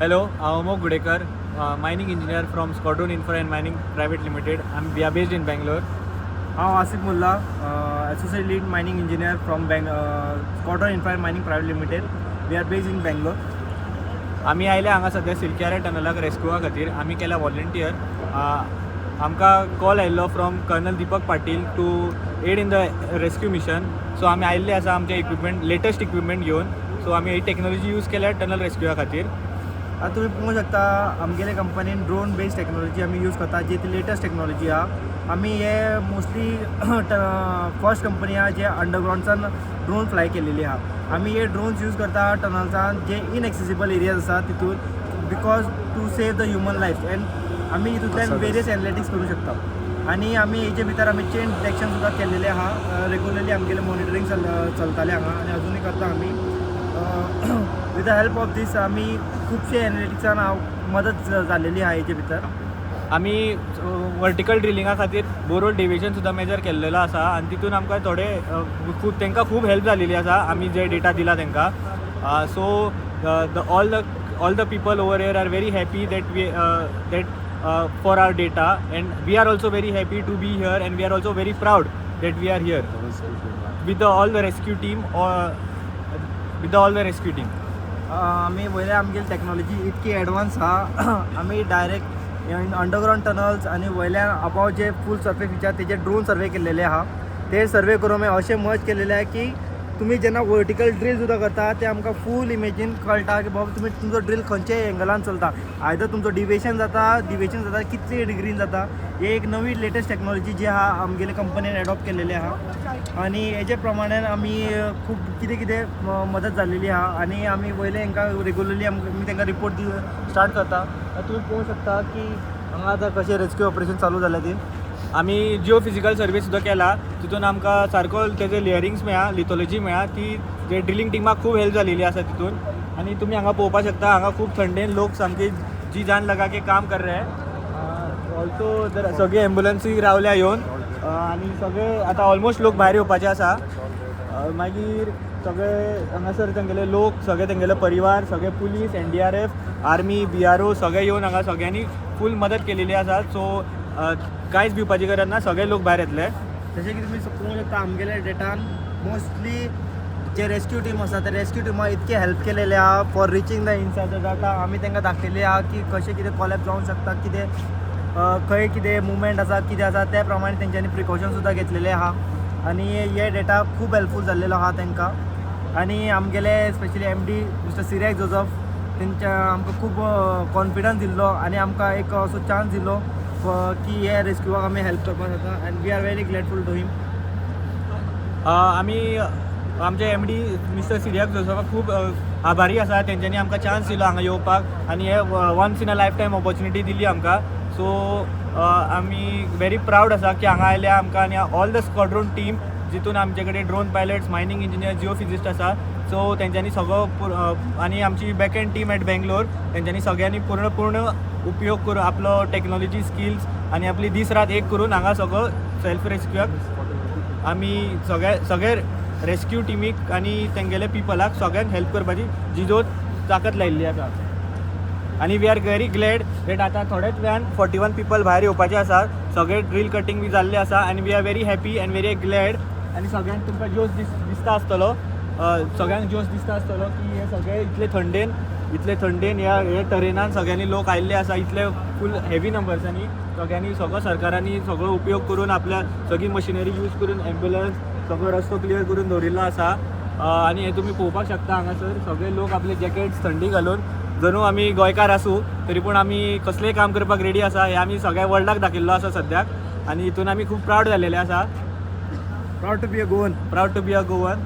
Hello, हांव Amok Gudekar, mining engineer from Squadron Infra and Mining Private Limited. We are based in Bangalore. हांव आसिफ मुल्ला, associate lead mining engineer from Bang Squadron Infra Mining Private Limited. We are based in Bangalore. आमी आयले हांगा सद्या सिल्क्यारा टनलाक रेस्क्युआ खातीर. आमी केला volunteer. आमकां call आयिल्लो from Colonel Deepak Patil to aid in the rescue mission. So आमी आयिल्ले आसा आमचे इक्विपमेंट, लेटस्ट इक्विपमेंट घेवन. सो आमी ही टेक्नॉलॉजी यूज केल्या टनल रेस्क्युआ खातीर. आतां तुमी पळोवंक शकता, आमगेले कंपनीन ड्रोन बेस्ड टेक्नॉलॉजी आमी यूज करता, जी ती लेटस्ट टेक्नॉलॉजी आहा. आमी हे मोस्टली फर्स्ट कंपनी आहा जे अंडरग्रावंडसान ड्रोन फ्लाय केलेली आहा. आमी हे ड्रोन्स यूज करता टनल्सान जे इनएक्सेसिबल एरियाज आसा तितून, because to save the human life, and आमी हितूंतल्यान वेरियस एनालिटिक्स करूं शकता. आनी आमी हेजे भितर आमी चेन डिटेक्शन सुद्दां केल्लेलें आहा. रेगुलरली आमगेलें मॉनिटरींग चलतालें हांगा आनी अजुनूय करता आमी. With the help of this आमी खुबशे एनालिटिक्सान हांव मदत जाल्लेली आहा हेजे भितर. आमी वर्टिकल ड्रिलिंगा खातीर बोरहोल डेविएशन सुद्दां मेजर केल्लेलो आसा आनी तितून आमकां थोडे खूब तांकां खूब हेल्प जालेली आसा, आमी जे डेटा दिला तांकां. So the all the people over here are very happy that we that for our data, and we are also very happy to be here, and we are also very proud that we are here with the all the rescue team, with the all the rescue team. आमी वयल्या आमगेली technology इतकी advance आहा, आमी direct underground tunnels आनी वयल्यान above जे फूल surface आसा तेजे ड्रोन सर्वे केल्लेले आहा. ते सर्वे करून आमी अशें मर्ज केलेले आहा की तुमी जेन्ना वर्टिकल ड्रील सुद्दां करता, ते आमकां फूल इमेजीन कळटा की बाबा तुमी तुमचो ड्रील खंयच्या एंगलान चलता, आयदर तुमचो डिवेशन जाता, डिवेशन जाता कितले डिग्रीन जाता. ही एक नवी लेटस्ट टेक्नॉलॉजी जी आहा, आमगेले कंपनीन एडॉप्ट केलेली आहा आनी हेजे प्रमाणे आमी खूब कितें कितें मदत जाल्लेली आहा. आनी आमी वयले हांकां रेगुलरली आमी तांकां रिपोर्ट दी स्टार्ट करता. आतां तुमी पळोवंक शकता की हांगा आतां कशें रेस्क्यू ऑपरेशन चालू जालें ती. आमी जिओ फिजिकल सर्वे सुद्दां केला. तितून आमकां सारको तेजे लेयरिंग्स मेळ्ळा, लिथोलॉजी मेळ्ळा, ती जे ड्रिलींग टिमाक खूब हेल्प जालेली आसा तितून. आनी तुमी हांगा पळोवपाक शकता, हांगा खूब थंडेन लोक सामके जी जान लगा के काम कर रहे हैं. ऑल्सो जर सगळे एम्बुलन्सूय रावल्या येवन आनी सगळे आतां ऑलमोस्ट लोक भायर येवपाचे आसा. मागीर सगळे हांगासर तेंगेले लोक, सगळे तेंगेले परिवार, सगळे police, NDRF, army, BRO सगळे येवन हांगा सगळ्यांनी फूल मदत केलेली आसा. सो कांयच भिवपाची गरज ना, सगळे लोक भायर येतले. जशें की तुमी पळोवंक शकता, आमगेल्या डेटान मोस्टली जे रेस्क्यू टीम आसा, ते रेस्क्यू टिमा इतके हेल्प केलेले आहा for reaching the inside the data. आमी तांकां दाखयलें आहा की कशें कितें कॉलेप्स जावंक शकता, कितें खंय कितें मुवमेंट आसा, कितें आसा, त्या प्रमाणे तेंच्यांनी प्रिकॉशन सुद्दां घेतलेले आहा. आनी हे डेटा खूब हेल्पफूल जाल्लेलो आहा तांकां. आनी आमगेले स्पेशली एमडी मिस्टर सिरियाक जोजफ, तेंच्या आमकां खूब कॉन्फिडन्स दिल्लो आनी आमकां एक असो चान्स दिलो की हे रेस्क्यूआक आमी हेल्प करपाक जाता, and we are very grateful to him. आमी आमचे एमडी मिस्टर सिरियाक जोसफाक खूब आभारी आसा. तेंच्यांनी आमकां चान्स दिलो हांगा येवपाक आनी हे once in a life time opportunity दिली आमकां. सो आमी व्हेरी प्रावड आसा की हांगा आयल्या आमकां. आनी ऑल the squadron team, जितून आमचे कडेन drone pilots, mining engineer, Jio physicist आसा, सो तेंच्यांनी सगळो आनी आमची back end team at Bangalore, तेंच्यांनी सगळ्यांनी पूर्ण पूर्ण उपयोग करून, आपलो टॅक्नॉलॉजी स्किल्स आनी आपली दीस रात एक करून हांगा सगळो सेल्फ रेस्क्यूआक आमी सगळे सगळे रेस्क्यू टिमीक आनी तेंगेले पिपलाक सगळ्यांक हेल्प करपाची जिजोत ताकद लायिल्ली आसा. आनी we are very glad that आतां थोड्याच वेळान 41 पिपल भायर येवपाचे आसा. सगळे ड्रील कटींग बी जाल्ले आसा आनी we are very happy and very glad. आनी सगळ्यांक तुमकां जोश दिसता आसतलो, सगळ्यांक जोश दिसता आसतलो की हे सगळे इतले थंडेन ह्या हे टरेनान सगळ्यांनी लोक आयिल्ले आसा. इतले फूल हेवी नंबर्सांनी सगळ्यांनी, सगळो सरकारांनी सगळो उपयोग करून, आपल्या सगळी मशिनरी यूज करून, एम्बुलन्स, सगळो रस्तो क्लियर करून दवरिल्लो आसा. आनी हे तुमी पळोवपाक शकता, हांगासर सगळे लोक आपले जॅकेट्स थंडी घालून. जणू आमी गोंयकार आसूं तरी पूण आमी कसलेंय काम करपाक रेडी आसा, हें आमी सगळ्या वर्ल्डाक दाखयल्लो आसा सद्याक आनी हितून आमी खूब प्रावड जाल्लेले आसा. Proud to be a Goan. Proud to be a Goan.